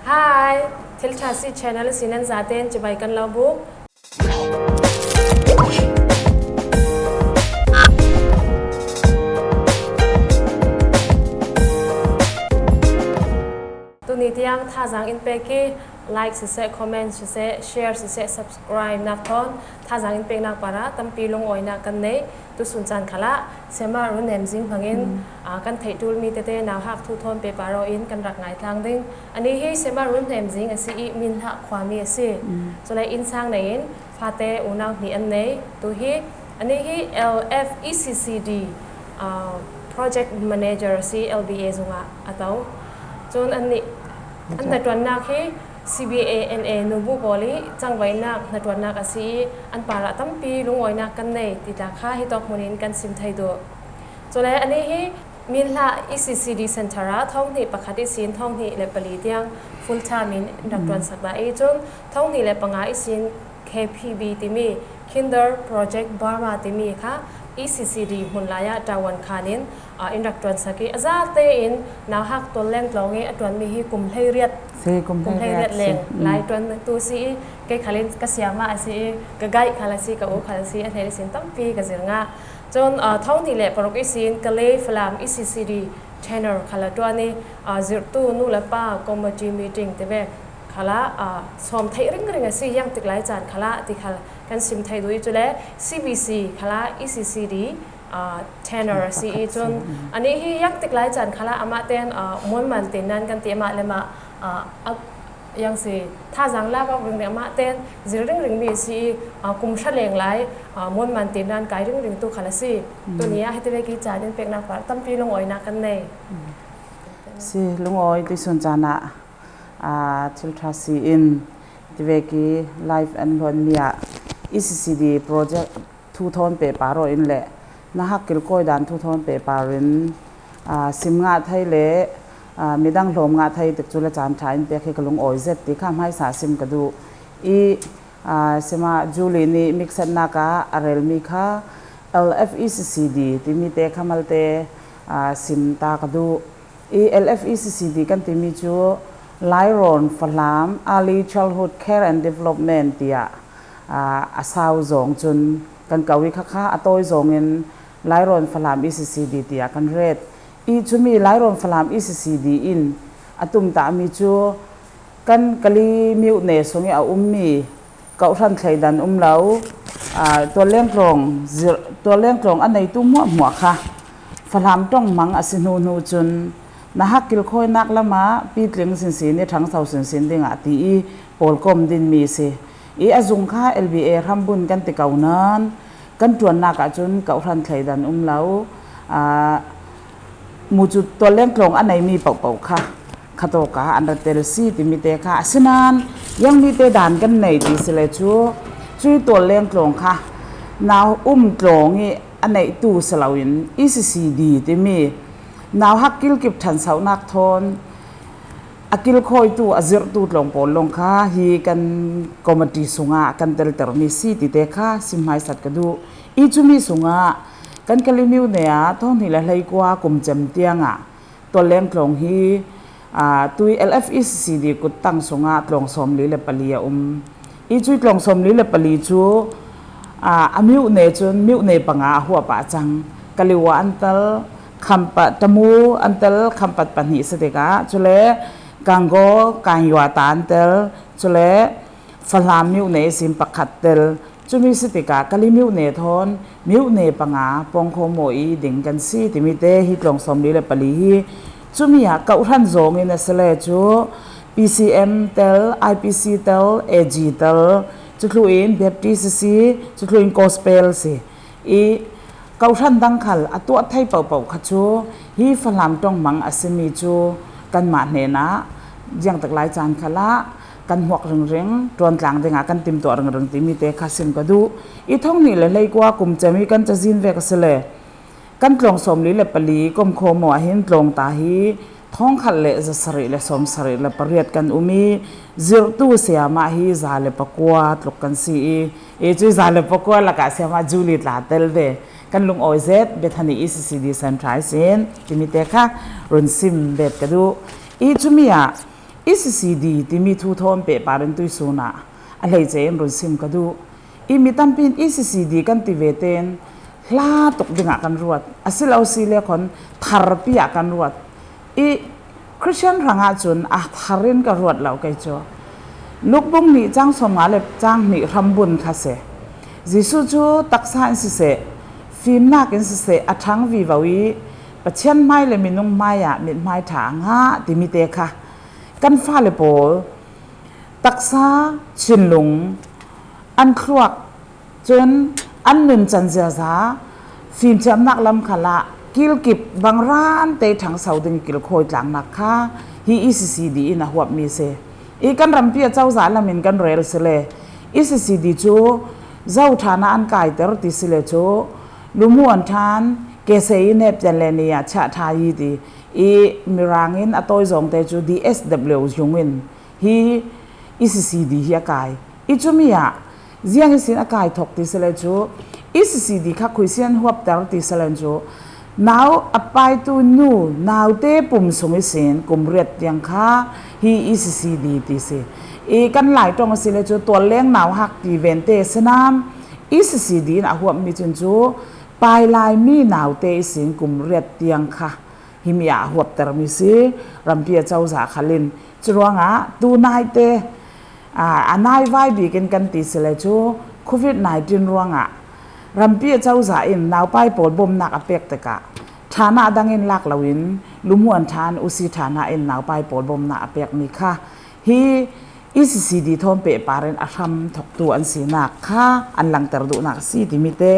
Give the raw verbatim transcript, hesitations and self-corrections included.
Hi, Thil Ṭha Si channel ihsin nan zaten chibai kan lo buk. Tuni tiang thazang in pek hi, like siseh, comment siseh, share siseh, subscribe nak thawn thazang in pek nak para tampi lungawinak kan nei. Tusun caan khalah Sema Run Hnem Zing hmangin, mm, ah, kan theih ṭul mi tete nauhak thu thawn pehpar aw in kan rak ngaitlang ding. Ani hi Sema Run Hnem Zing a si i, Minhlah khuami a si. Mm. Cule innsang nei in fate unau hnih an nei. Tu hi, ani hi L F E C C D, ah, project manager a si, L B A zungah a to. Cun an nih, an hnaṭuannak hi C B A N A nubu pawl i cangvaihnak hnaṭuannak a si i, an parah tampi lungawinak kan nei ti tla kha hitawk hmun in kan sim thei duh. Cule ani hi Minhlah E C C D Center ah thawng hnih pakhat ihsin thawng hnih le pali tiang full time in in rak ṭuansak dah i, cun thawng hnih le panga ihsin K P B timi, Kinder Project Burma timi kha E C C D hmun lai ah ṭawan khan in, ah, in rak ṭuansak i, a zate in nauhak tualleng tlawng i a ṭuanmi hi kum hleiriat, si, kum hleiriat leng lai ṭuantu si i, kei khal in ka siama a si i, ka guide khal a si, ka u khal a si, a hnen ihsin tampi ka zir ngah. Cun, ah, thawng hnih le paruk ihsin Kalay Falam E C C D tenor khal a ṭuan i, ah, zirhtu nu le pa committee meeting tivek khalah, ah, sawm theih ringring a si, ziangtik lai caan khalah ti khal kan sim thei duh i, cule C B C khalah E C C D, ah, tenor a si i, cun ani hi ziangtik lai caan khalah amah ten, ah, muanman tin nan kan ti, amah le mah, ah, a, ziang si, thazang lak awk ringring amah ten zir ringring mi a si i, ah, kum hra leng lai, ah, muanman tin nan kai ringring tu khal a si. Tuni ah hitivek i caan in peknak par tampi lungawinak kan nei. Si, lungawi tuisun caan ah, ah, Thil Ṭha Si in tivek i live an hluanmi ah E C C D project thu thawn pehpar aw in le nauhak kilkawi dan thu thawn pehpar in, ah, sim ngah thei le, ah, midang hlawm ngah thei tikcu le caan ṭha in pek hi ka lungawi zet ti kha hmaisa sim ka duh i, ah, Sema Julie nih miksetnak ah a relmi kha L F E C C D timi te kha malte, ah, sim ta ka duh. I L F E C C D kan timi cu Lairawn Fahlam Early Childhood Care and Development tiah, aa, a sau zawng cun kan ko i khakha a tawi zawngin Lairawn Fahlam E C C D tiah kan ret. I cumi Lairawn Fahlam E C C D in a tumtahmi cu kan Kali myone sung i a ummi, kawhhran thleidan um lo, aa, tualleng tlawng zir-, tualleng tlawng a neitu hmuahhmuah kha Fahlam ṭong hmang a si hnuhnu cun, nauhak kilkhawinak lamah pitling sinsin i ṭhangso sinsin dingah ti i pawlkom dinmi a si. I a zung kha L B A hrambun kan ti ko nain, kan ṭuannak ahcun kawhhran thleidan um lo, aa, mucu tualleng tlawng a neimi pohpoh kha khatawka an rak tel si timi te kha a si nain, ziangmi te dan kan nei ti si le cu, cui tualleng tlawng kha nau um tlawng i a neihtu si loin E C C D timi nauhak kilkip ṭhansohnak thawn a kilkhawitu, a zirhtu tlawng pawl lawng kha hi kan committee sungah kan teltermi si ti te kha sim hmaisat ka duh. I cumi sungah kan Kali myone ah thawng hnih le hleikua kum cem tiangah tualleng tlawng hi, aa, tui L F E C C D kuttang sungah tlawng sawmli le pali a um. I cui tlawng sawmli le pali cu, aa, a myone cun myone panga a huah pah cang. Kaliwa an tel, Khampat, Tamu an tel, Khampat pahnih si tikah, cule Kanggo, Kanyuata an tel, cule Fahlam myone ihsin pakhat tel. Cumi si tikah Kali myone thawn myone panga pawngkhawm aw i ding kan si timi te hi tlawng sawmli le pali hi. Cumi ah kawhhran zawngin a si le cu P C M tel, I P C tel, A G tel, cuthluin Baptist a si, cuthluin Gospel a si. I kawhhran dang khal a tuah thei pohpoh kha cu hi Fahlam ṭong hmang a simi cu kanmah hnenah ziangtak lai caan khalah kan hmuak ringring, ṭuantlang dingah kan timtuah ringring timi te kha sim ka duh. I thawng hnih le hleikua kum cem i kan cazin vek a si le kan tlawng sawmli le pali komkhawm aw ah hin tlawngta hi thawngkhat le zasarih le sawmsarih le pariat kan um i, zirhtu sayamah hi za le pakua tluk kan si i, i cui za le pakua lakah sayamah Julie tla tel ve. Kan lungawi zet Bethany E C C D Centre ihsin timi te kha run sim bet ka duh. I cumi ah ECCD timi thu thawn pehpar in tuisun ah a hleice in run sim ka duh. I mi tampi in ECCD kan ti ve ten hla tuk dingah kan ruat, a si lo si le khon tharpi ah kan ruat. I Christian hrangah cun a thar in ka ruat lo kei cu. Luk bung hnih cang sawmnga le cang hnih hrambun kha si. Jesuh cu taksa in siseh, fimnak in siseh a ṭhang vivo i Pathian hmai le minung hmai ah mithmai ṭha a ngah timi te kha kan fale pawl taksa thinlung an thluak, cun an nuncan ziaza fimthiamnak lam khalah kilkip bangran te ṭhangso ding kilkhawi tlangnak kha hi ECCD in a huapmi si. I kan rampi a cozah lam in kan rel si le ECCD cu zo ṭhan ah an kaiter ti si le cu Lumuan ṭhan, Kesei, Neptian le Niya, Chiah Thayi ti i Mirang in a tawizawng te cu DSW yung in hi ECCD hi a kai. I cumi ah ziang ihsin a kai thok ti si le cu ECCD kha khuisin huapter ti si le cu nau a paitu nu naute pum sung ihsin kum riat tiang kha hi ECCD ti si. I kan Lai ṭong a si le cu tualleng nauhak ti vente sinam ECCD in a huapmi cun cu pailai mi naute ihsin kum riat tiang kha himi ah a huaptermi si, rampi a cozah khal in. Curuangah tu naite, aa, a naivai bik in kan ti si le cu covid nineteen ruangah rampi a cozah in naupai pawl bawmnak a pek tikah ṭhanah dang in lak loin Lumuan ṭhan, Usi ṭhanah in naupai pawl bawmnak a pekmi kha hi ECCD thawn pehpar in a hram thoktu an sinak kha an langter duhnak a si timi te